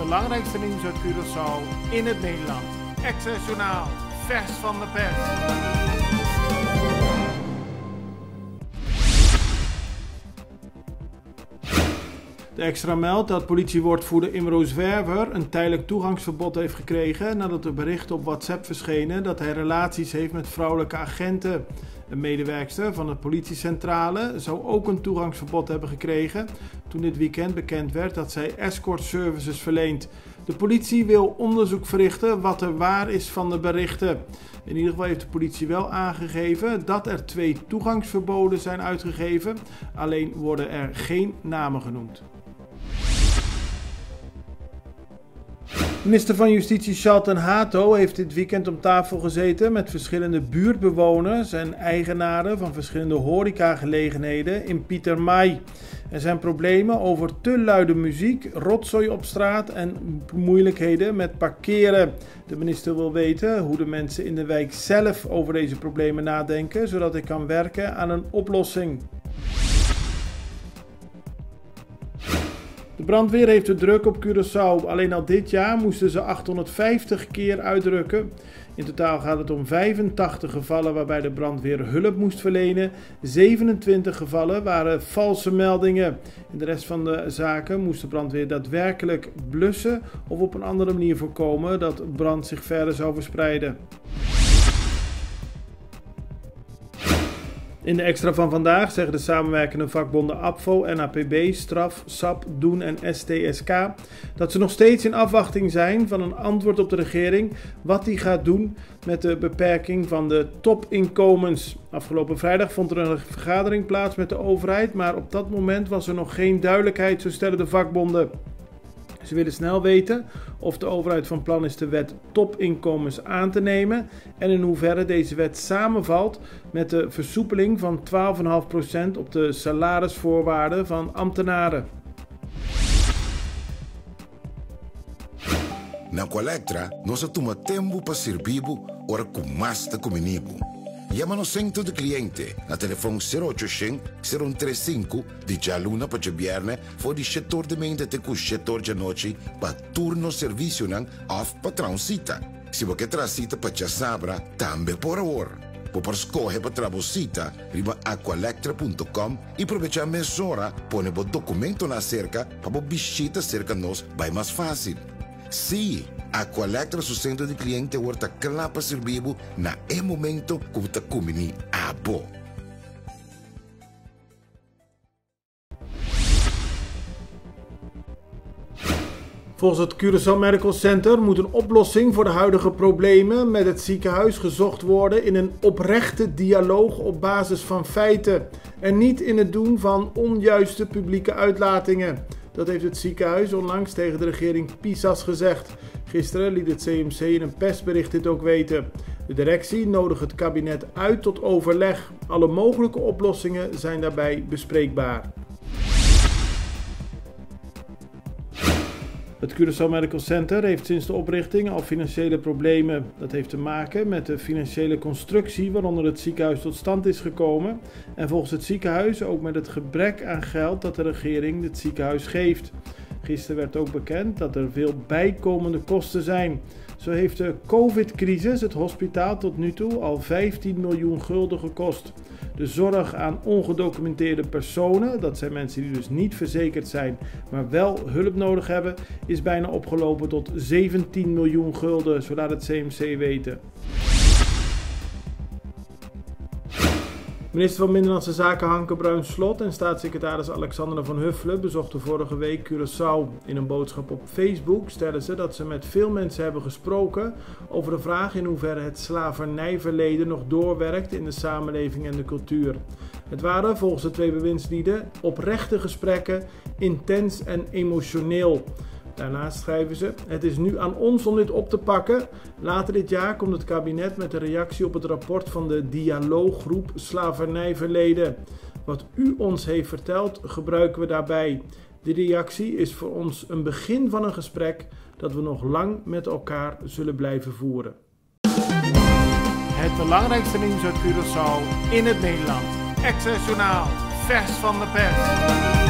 belangrijkste nieuws uit Curaçao in het Nederland. Extra Journaal, vers van de pers. De Extra meldt dat politiewoordvoerder Imro Zwerver een tijdelijk toegangsverbod heeft gekregen nadat er berichten op WhatsApp verschenen dat hij relaties heeft met vrouwelijke agenten. Een medewerkster van de politiecentrale zou ook een toegangsverbod hebben gekregen toen dit weekend bekend werd dat zij escort services verleent. De politie wil onderzoek verrichten wat er waar is van de berichten. In ieder geval heeft de politie wel aangegeven dat er 2 toegangsverboden zijn uitgegeven, alleen worden er geen namen genoemd. Minister van Justitie Charles Hato heeft dit weekend om tafel gezeten met verschillende buurtbewoners en eigenaren van verschillende horecagelegenheden in Pietermaai. Er zijn problemen over te luide muziek, rotzooi op straat en moeilijkheden met parkeren. De minister wil weten hoe de mensen in de wijk zelf over deze problemen nadenken, zodat hij kan werken aan een oplossing. De brandweer heeft de druk op Curaçao. Alleen al dit jaar moesten ze 850 keer uitrukken. In totaal gaat het om 85 gevallen waarbij de brandweer hulp moest verlenen. 27 gevallen waren valse meldingen. In de rest van de zaken moest de brandweer daadwerkelijk blussen of op een andere manier voorkomen dat brand zich verder zou verspreiden. In de Extra van vandaag zeggen de samenwerkende vakbonden ABVO, NAPB, STRAF, SAP, DOEN en STSK dat ze nog steeds in afwachting zijn van een antwoord op de regering wat die gaat doen met de beperking van de topinkomens. Afgelopen vrijdag vond er een vergadering plaats met de overheid, maar op dat moment was er nog geen duidelijkheid, zo stellen de vakbonden. Ze willen snel weten of de overheid van plan is de wet topinkomens aan te nemen en in hoeverre deze wet samenvalt met de versoepeling van 12,5% op de salarisvoorwaarden van ambtenaren. Na Aqualectra, nos a tuma tempu pa sirbi bo ora ku mas ta kumini bo. Yama nos Centro di Cliente na telefon sero ocho shen, sero un tres sinku di djaluna pa djabièrnè for di shetor di meinta te ku shetor djanochi pa tur nos servisionan òf pa traha un sita. Si bo ke traha sita pa djasabra, tambe por awor. Bo por skohe pa traha bo sita riba aqualectra punto com i probechá mesora pone bo dokumentonan aserka pa bo bishita serka nos bai mas fásil. Sí, Aqualectra su sentro di kliente awor ta kla pa sirbi bo na e momento ku bo ta kumbiní abo. Volgens het Curaçao Medical Center moet een oplossing voor de huidige problemen met het ziekenhuis gezocht worden in een oprechte dialoog op basis van feiten en niet in het doen van onjuiste publieke uitlatingen. Dat heeft het ziekenhuis onlangs tegen de regering Pisas gezegd. Gisteren liet het CMC in een persbericht dit ook weten. De directie nodigt het kabinet uit tot overleg. Alle mogelijke oplossingen zijn daarbij bespreekbaar. Het Curaçao Medical Center heeft sinds de oprichting al financiële problemen. Dat heeft te maken met de financiële constructie waaronder het ziekenhuis tot stand is gekomen. En volgens het ziekenhuis ook met het gebrek aan geld dat de regering het ziekenhuis geeft. Gisteren werd ook bekend dat er veel bijkomende kosten zijn. Zo heeft de COVID-crisis het hospitaal tot nu toe al 15 miljoen gulden gekost. De zorg aan ongedocumenteerde personen, dat zijn mensen die dus niet verzekerd zijn, maar wel hulp nodig hebben, is bijna opgelopen tot 17 miljoen gulden, zo laat het CMC weten. Minister van Binnenlandse Zaken Hanke Bruins-Slot en staatssecretaris Alexandra van Huffelen bezochten vorige week Curaçao. In een boodschap op Facebook stellen ze dat ze met veel mensen hebben gesproken over de vraag in hoeverre het slavernijverleden nog doorwerkt in de samenleving en de cultuur. Het waren volgens de twee bewindslieden oprechte gesprekken, intens en emotioneel. Daarnaast schrijven ze: het is nu aan ons om dit op te pakken. Later dit jaar komt het kabinet met een reactie op het rapport van de dialooggroep Slavernijverleden. Wat u ons heeft verteld, gebruiken we daarbij. Die reactie is voor ons een begin van een gesprek dat we nog lang met elkaar zullen blijven voeren. Het belangrijkste nieuws uit Curaçao in het Nederland. Extra Journaal, vers van de pers.